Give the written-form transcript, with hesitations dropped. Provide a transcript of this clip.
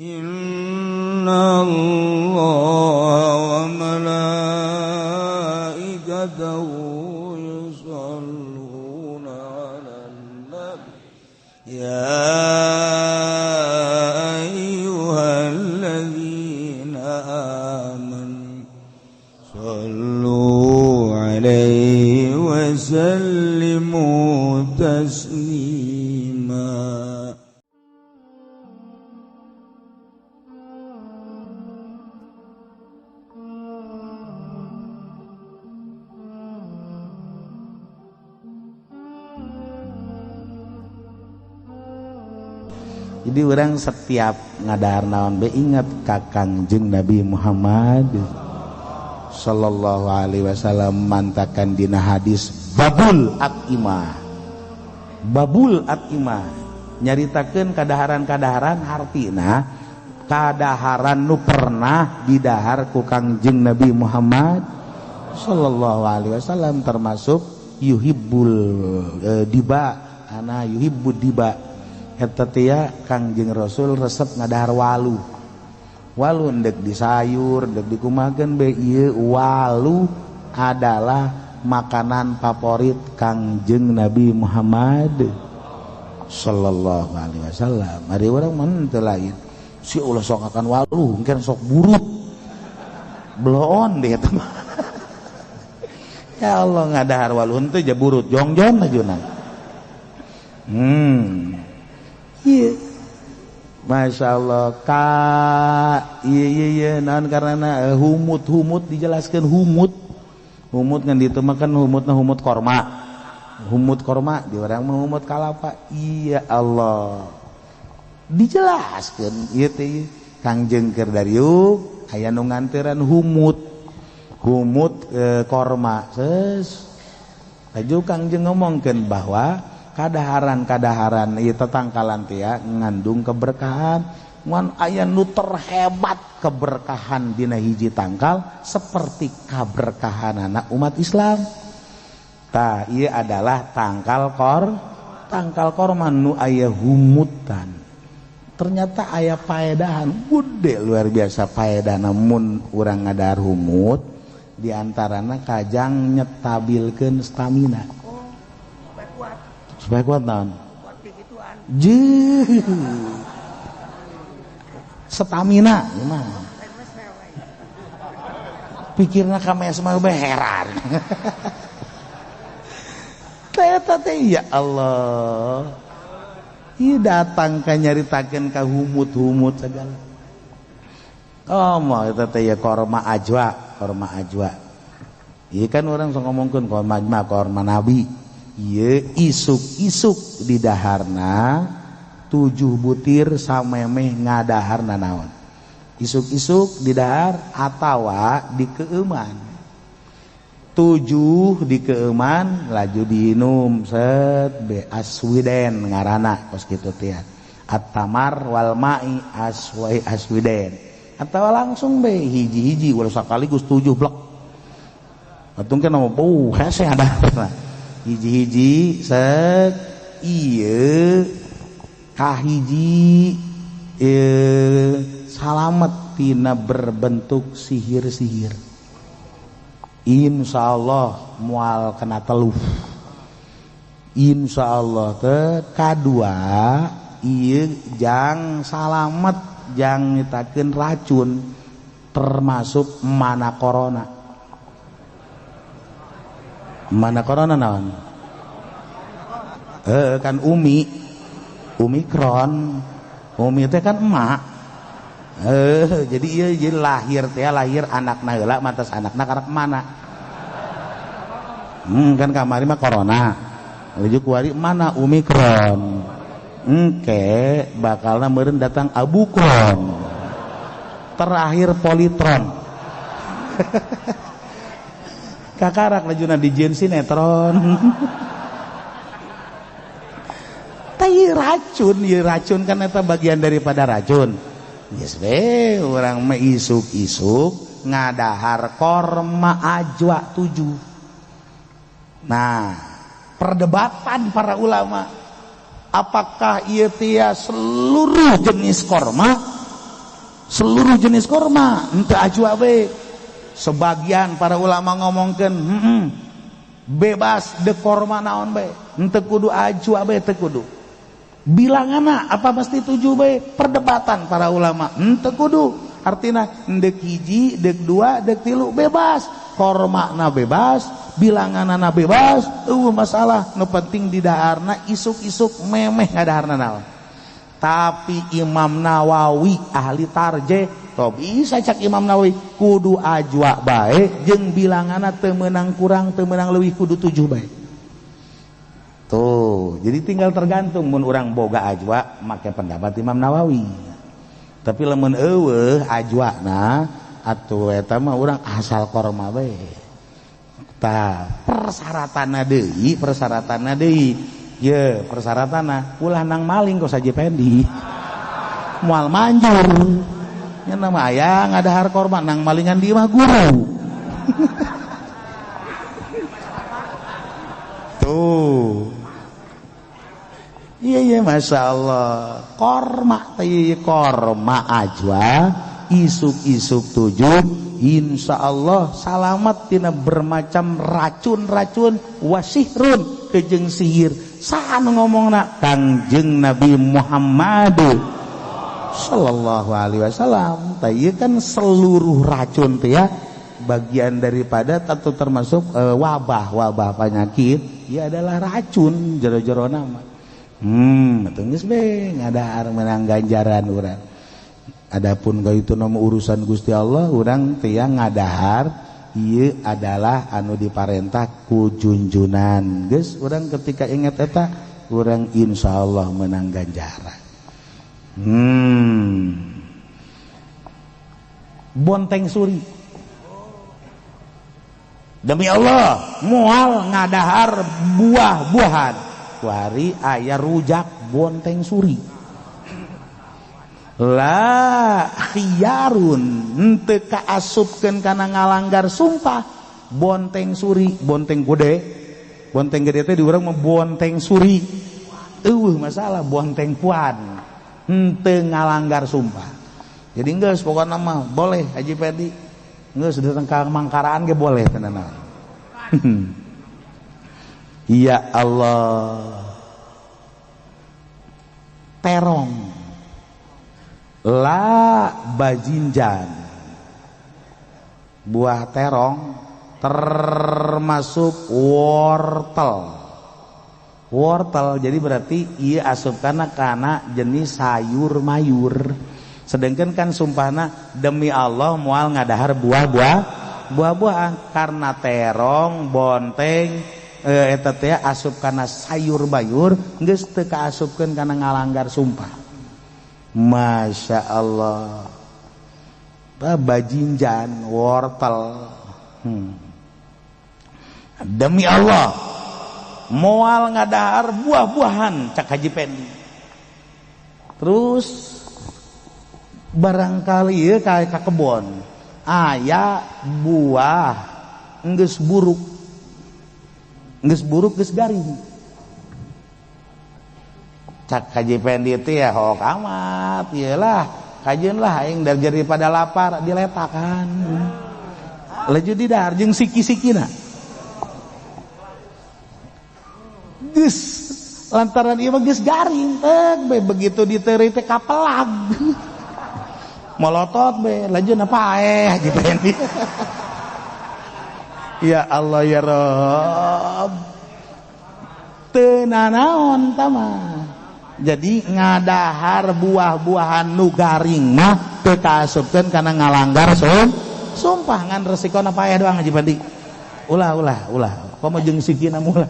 Inna Allah wa malaikatahu yusalluna 'alan nabi ya ayyuhalladzina amanu sallu 'alaihi wa sallimu taslima. Jadi orang setiap ngadahar naon be ingat ka Kangjeng Nabi Muhammad sallallahu alaihi wasallam mantakan dina hadis babul atimah. Babul atimah nyaritakeun kadaharan-kadaharan hartina kadaharan nu pernah didahar ku Kangjeng Nabi Muhammad sallallahu alaihi wasallam, termasuk yuhibbul diba, ana yuhibbud diba. Eta teh Kangjeng Rasul resep ngadahar walu. Walu ndek disayur, ndek dikumakeun be ieu walu adalah makanan favorit Kangjeng Nabi Muhammad sallallahu alaihi wasallam. Ari urang mah teu lain. Si ulah sok akan walu, engken sok burut. Bloon deh eta mah. Ya Allah ngadahar walu henteu ja burut jongjon ajuna. Iya, Masya Allah ka iya iya iya naon karena humut humut dijelaskan humut humut ngan ditu mah kan humutna humut korma di orang mah humut kalapa. Iya Allah dijelaskan ieu teh Kangjeng keur dariuk aya nu nganteran humut humut korma ses laju Kangjeng ngomongkeun bahwa kadaharan-kadaharan ieu tetangkalan teh ngandung keberkahan. Ngan aya nu terhebat keberkahan dina hiji tangkal seperti kaberkahanana umat Islam. Tah ieu adalah tangkal tangkal korma nu aya humutan. Ternyata aya paedahan gede luar biasa paedahna mun urang ngadahar humut, diantarana kajang nyetabilkeun stamina. Supaya kuat naon? Jeuh. Stamina gimana? Pikirna ka mes mah bae heran. Eta teh ya Allah. Ieu datang ka nyaritakeun ka humut-humut segala. Oh, mah eta teh ya korma ajwa, korma ajwa. Ieu kan urang sok ngomongkeun korma ajwa, korma nabi. Ieu isuk-isuk di daharna 7 butir samemeh ngadaharna naon. Isuk-isuk di dahar atawa di keeuman. 7 di keeuman laju diinum set be aswiden ngaranna kos kitu teh. At-tamar wal ma'i aswai aswiden. Atawa langsung be hiji-hiji ulah sakaligus 7 blek. Atuh kan bau hese adaharna. Hiji-hiji set ieu kahiji salamet tina berbentuk sihir-sihir. Insyaallah mual kena teluh. Insyaallah teh kadua ieu jang salamet jang nyitakeun racun termasuk mana corona. Mana corona naon? Kan umi, umikron, umi teh kan emak. Jadi ieu jadi lahir teh lahir anakna heula mantas anakna karak mana? Kan kamari mah corona. Laju kuari mana umikron. Engke bakalna meureun datang abukron. Terakhir politron. Kakarak lajuna dijieun sinetron. Tah racun, ieu racun kan eta bagian daripada racun. Geus we urang mah isuk-isuk ngadahar korma ajwa 7. Nah, perdebatan para ulama apakah ieu teh seluruh jenis korma Seluruh jenis korma henteu ajwa we. Sebagian para ulama ngomongkeun bebas de korma naon bae, henteu kudu ajwa bae, teu kudu. Bilanganna apa mesti 7 bae? Perdebatan para ulama, henteu kudu. Artina dek hiji, dek dua, dek tilu bebas. Kormana bebas, bilanganana bebas, eueuh masalah. Nu penting di daharna isuk-isuk memeh ngadaharna naon. Tapi Imam Nawawi ahli tarjih, toh bisa cak Imam Nawawi kudu ajwa bae jeung bilanganna teu meunang kurang, teu meunang leuwih, kudu 7 bae. Tuh, jadi tinggal tergantung mun urang boga ajwa make pendapat Imam Nawawi. Tapi lamun eueuh ajwana atuh eta mah urang asal korma bae. Tah, persyaratanna deui. Ye, persyaratanna ulah nang maling kos Haji Pendi. Moal manjur. Nya nama aya ngadahar korma nang malingan di imah guru. Tuh. Iya Masya Allah. Korma teh korma ajwa isuk-isuk 7 insya Allah salamat tina bermacam racun-racun wasihrun kejeng sihir. Saha nu ngomongna? Kangjeng Nabi Muhammad sallallahu alaihi wasallam. Tah ieu kan seluruh racun teh ya bagian daripada atau termasuk wabah penyakit ia adalah racun jero-jero nama. Atuh geus be ngadahar menang ganjaran urang. Adapun ka itu nama urusan Gusti Allah, urang tiang ngadahar ieu adalah anu diparentah ku junjunan. Geus urang ketika ingat eta urang insyaallah menang ganjaran. Bonteng suri. Demi Allah, moal ngadahar buah-buahan. Kuari aya rujak bonteng suri. La khiyarun henteu kaasupkeun kana ngalanggar sumpah. Bonteng suri, bonteng gede. Bonteng gede teh di urang mah bonteng suri. Eueuh masalah bonteng puan. Henteu ngalanggar sumpah. Jadi geus pokona mah boleh Haji Pedi. Geus datang ka mangkaraan ge boleh tenan. Ya Allah. Terong la bajinjan, buah terong termasuk wortel. Wortel jadi berarti ia asup karena jenis sayur mayur. Sedangkan kan sumpahna demi Allah moal ngadahar buah-buahan karena terong, bonteng eta teh asup kana sayur bayur geus teu kaasupkeun kana ngalanggar sumpah. Masya Allah. Bajinjan, wortel. Demi Allah moal ngadahar buah-buahan cak Haji Pendi. Terus barangkali ieu ka kebon aya buah geus buruk. Geus buruk geus garing. Cak Haji Pendi teh ya hok amat ieu lah kajeun lah aing daripada lapar diletakan. Laju didahar jeung siki-sikina. Geus lantaran ieu mah geus garing teh be begitu diteuri teh kapelag. Molotot be laju napa Haji Pendi. Ya Allah ya Rabb. Teu nanaon tama. Jadi ngadahar buah-buahan nu garing mah teu kaasupkeun kana ngalanggar sumpah ngan resikona paeh doang Haji Pandi. Ulah ulah ulah. Komo jeung sikina mulah.